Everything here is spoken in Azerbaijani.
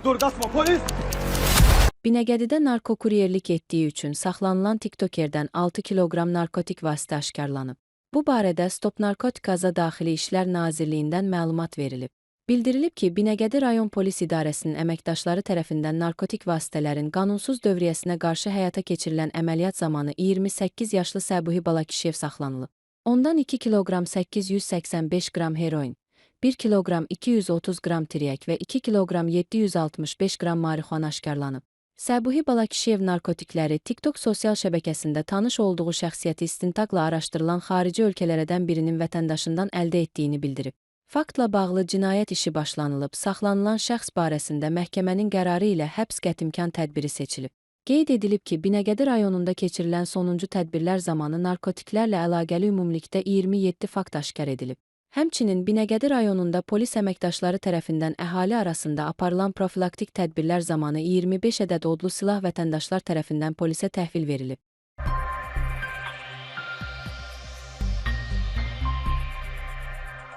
Dur, kaçma, polis! Binəqədidə narkokuryerlik etdiyi üçün saxlanılan tiktokerdən 6 kiloqram narkotik vasitə aşkarlanıb. Bu barədə Stop Narkotikaza Daxili İşlər Nazirliyindən məlumat verilib. Bildirilib ki, Binəqədi rayon polis idarəsinin əməkdaşları tərəfindən narkotik vasitələrin qanunsuz dövriyyəsinə qarşı həyata keçirilən əməliyyat zamanı 28 yaşlı Səbuhi Balakişiyev saxlanılıb. Ondan 2 kiloqram 885 qram heroin, 1 kiloqram 230 qram tiryək və 2 kiloqram 765 qram marixuana aşkarlanıb. Səbuhi Balakişiyev narkotikləri TikTok sosial şəbəkəsində tanış olduğu şəxsiyyəti istintaqla araşdırılan xarici ölkələrdən birinin vətəndaşından əldə etdiyini bildirib. Faktla bağlı cinayət işi başlanılıb, saxlanılan şəxs barəsində məhkəmənin qərarı ilə həbs qətimkan tədbiri seçilib. Qeyd edilib ki, Binəqədi rayonunda keçirilən sonuncu tədbirlər zamanı narkotiklərlə əlaqəli ümumilikdə 27 fakt aşkar edilib. Həmçinin Binəqədi rayonunda polis əməkdaşları tərəfindən əhali arasında aparılan profilaktik tədbirlər zamanı 25 ədəd odlu silah vətəndaşlar tərəfindən polisə təhvil verilib.